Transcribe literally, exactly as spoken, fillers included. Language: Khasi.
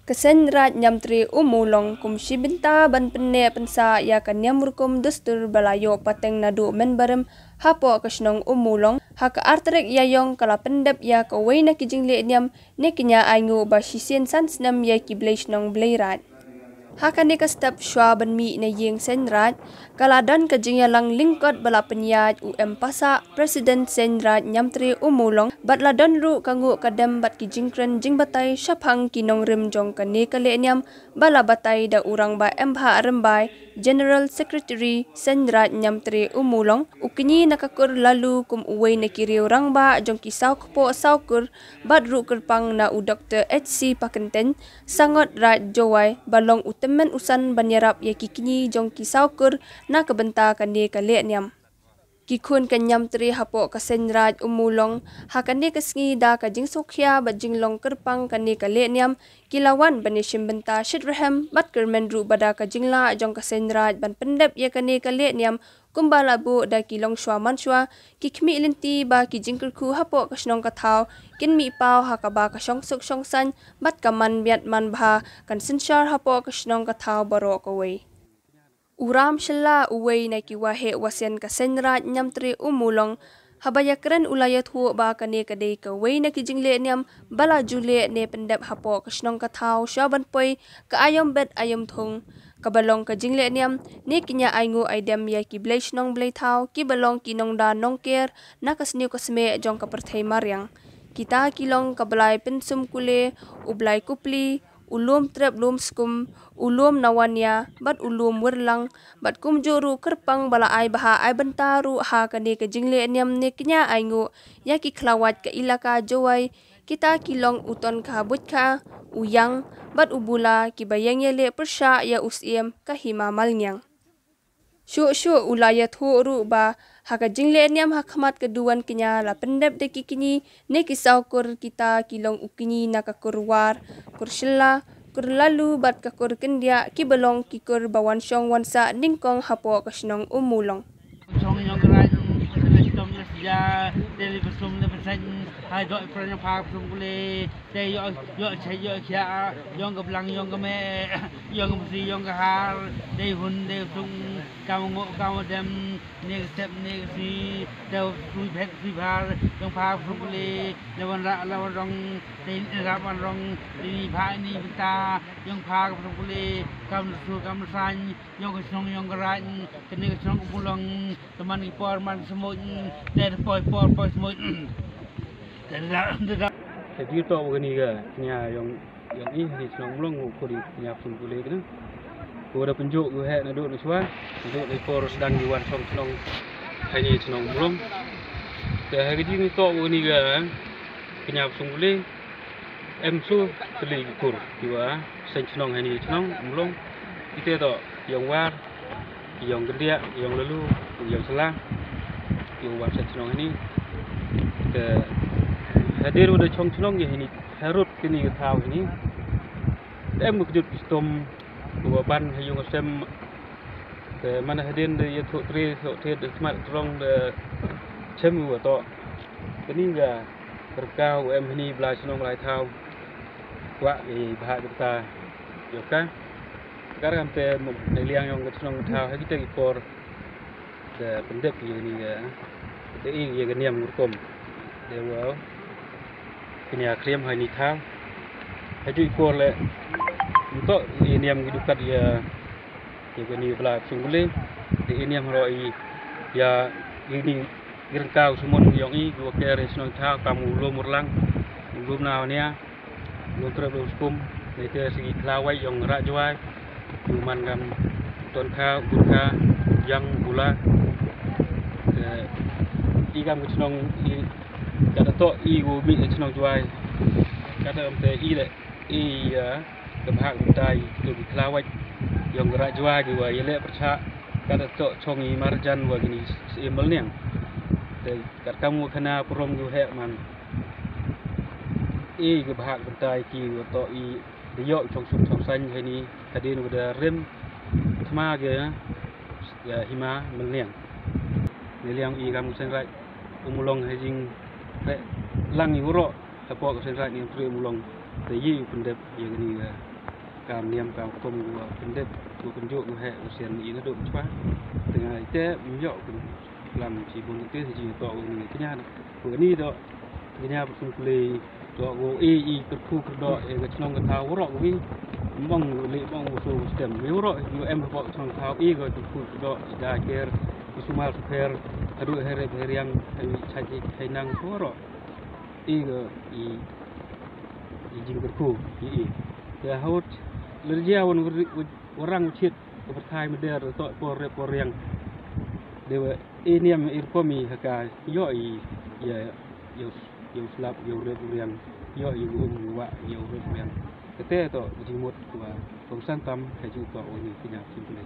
Ka Seiñ Raij Niamtre Ummulong kum shi bynta ban pynneh pynsah ïa ka niam rukom dustur ba la ïoh pateng naduh mynbarim hapoh ka shnong Ummulong, ha ka artyrek ïa ïong ka la pyndep ïa kawei na ki jingleh niam ne kñia ainguh ba shisien san snem ïa ki blei shnong blei raij. Ha kane ka step shuwa ban mih na ïing Seiñ Raij, ka la don ka jingïalang lyngkot ba la pynïaid u M Passah, President Seiñ Raij Niamtre Ummulong, bad la don ruh ka nguh ka dem bad ki jingkren jingbatai shaphang ki nongrim jong kane ka lehniam, ba la batai da u Rangbah M Bhah Rymbai, General Secretary Seiñ Raij Niamtre Ummulong, u kñi na ka kur Lalu kum uwei na ki riew rangbah jong ki saw kpoh saw kur, bad ruh kyrpang na u Doktor H C Pakyntein, Sangot Raij Jowai, ba long u tymmen u san ban ïarap ïa ki kñi jong ki saw kur na ka bynta kane ka lehniam. Ki khun ka Niamtre hapoh ka Seiñ Raij Ummulong, ha kane ka sngi da ka jingsngewkhia bad jinglong kyrpang kane ka lehniam, ki la wan ban ïashim bynta shitrhem bad kyrmen ruh ba da ka jinglah jong ka Seiñ Raij ban pyndep ïa kane ka lehniam, kumba la buh da ki longshuwa manshuwa, ki khmih lynti ba ki jingkyrkhu hapoh ka shnong ka thaw kin mih paw, ha kaba ka shongsuk shongsaiñ bad ka manbiat manbha kan synshar hapoh ka shnong ka thaw baroh kawei. U Ram Shylla, uwei na ki waheh wasien ka Seiñ Raij Niamtre Ummulong, haba ïakren u la ïathuh ba kane ka dei kawei na ki jinglehniam ba la ju leh ne pyndep hapoh ka shnong ka thaw shuwa ban poi ka aïom bet aïom thung, kaba long ka jinglehniam ne kñia ainguh aidem ïa ki blei shnong blei thaw kiba long ki nongda nongker na ka sniew ka smiej jong ka pyrthei mariang. Kita ki long ka Blai Pynsumkule, u Blai Kupli, u Lum Trep Lum Skum, u Lum Nawanya bad u Lum Wirlang, bad kumjuh ruh kyrpang ba la ai bha ai bynta ruh ha kane ka jinglehniam ne kñia ainguh ïa ki khlawait ka ilaka Jowai, kita ki long u Tonkha Buitkha, u Yang bad u Bula, kiba ïeng ïaleh pyrshah ïa u Syiem ka Hima Malngiang. Shuh shuh u la ïathuh ruh ba ha ka jinglehniam ha khmat ka duwan kñia la pyndep da ki kñi ne ki saw kur, kita ki long u kñi na ka kur War, kur Shylla, kur Lalu bad ka kur Kyndiah, kiba long ki kur ba wan shong wan sah nyngkong hapoh ka shnong Ummulong. Shong ïong ka raid, sdang shitom ïa sdang, te lei pyrshum lei pyrseiñ, hai doh pyrshah ïong pha pyrshum kule, te ïoh, ïoh chait ïoh khiah ïong ka blang ïong ka meh, ïong ka masi ïong ka har, dei hun dei sung, kam nguh kam dem, ne ka sep ne ka sngi, te sui phet sui phar, ïong pha pyrshum kule, lei wan rah lei wan rong, te rah wan rong, te ni pha ni bynta, ïong pha pyrshum kule, kam sur kam saiñ, ïong ka shnong ïong ka raid, kane ka shnong Ummulong, te man ki por man ki smuj, te poi por poi smuj. Te da, te da. Te dei to kane ka kñia ïong, ïong i ha shnong Ummulong, ko dei kñia pyrshum kule kane. Ko da pynjuh ko heh naduh na shuwa, naduh na por sdang ki wan shong shnong ha shnong Ummulong. Te ha ka dei to kane ka kñia pyrshum kule. Em shu tylli ki kur kiwa seng shnong ha ini shnong Ummulong. Kita to ïong War, ïong Kyndiah, ïong Lalu, ïong Shylla, kiwa seng shnong ha ini. Te hadien wa da shong shnong ïa ha ini, harud kini ka thaw ha ini. Te em ka kjut ki stom kiwa ban ha ïong ka sem. Te man hadien da ïathuh tre thoh thied da smat trong da chem wa to. Kani ka rkaw em hani blai shnong blai thaw. Kwah i bha kita yoka. Kar kam te ne liang ïong ka shnong thaw ha kita ki por. Da pyndep ïa kani ka, da i ïa ka niam ngurkom. Da wa kani a kriam ha ni thaw. Ha ju i por le ntok i niam ki dukat ïa Ïa kani bla sungkule, te i niam ro i, ïa, i ni, i rengkaw sumon ïong i, ki wa ker i shnong thaw, kam u lum urlang, u lum na nia, u lum trep lum skum, ne te si i khlawai ïong Rajwai, u man kam, ton kha, u bun kha, yang, u bula, te, i kam ki shnong, i, kata to, i u mi i shnong Jwai, kata kam te i le, i, ïa, ka bhak bynta i, to ki khlawai, ïong Rajwai ki wa, i le pyrshah, kata to chong i marjan wa kini si i mel niang. Te kat kam wa khana prom ki wa heh man. I ka bhak bynta i ki wa to i, de ïoh chong suk chong sain hani, hadien wa da rim, thma ke, ïa hima mel niang. Ne liang i kam u seng rai, u mulong ha jing, re, lang i u ro, hapoh ka seng rai ni u tri u mulong, te i u pyndep, ïa kani ka. Kam niam kam kum wa pyndep wa pynjuk wa heh wa sian i na duk chwa. Tengah ite mynjok pyn lang chi bun te chi to wa ni kenya na. Wa ni do kenya pun kule do wa e i kerku kerdo e ga chnong ka thaw wa rok wi. Mong le mong wa so stem wi wa rok yu em ko chnong thaw e ga kerku kerdo i da ker i sumal super. Adu here heriang i chai i nang wa rok i ga i i jingkyrkhu i i. Ya haut lerja wan warang uchit ka pyrthai meder to por rep por riang. Dewa i niam i rukom i haka yo i ya yo yo slap yo rep riang yo i um wa yo rep riang. Kete to jingmut wa kongsan tam ha ju to uni kinya simpule.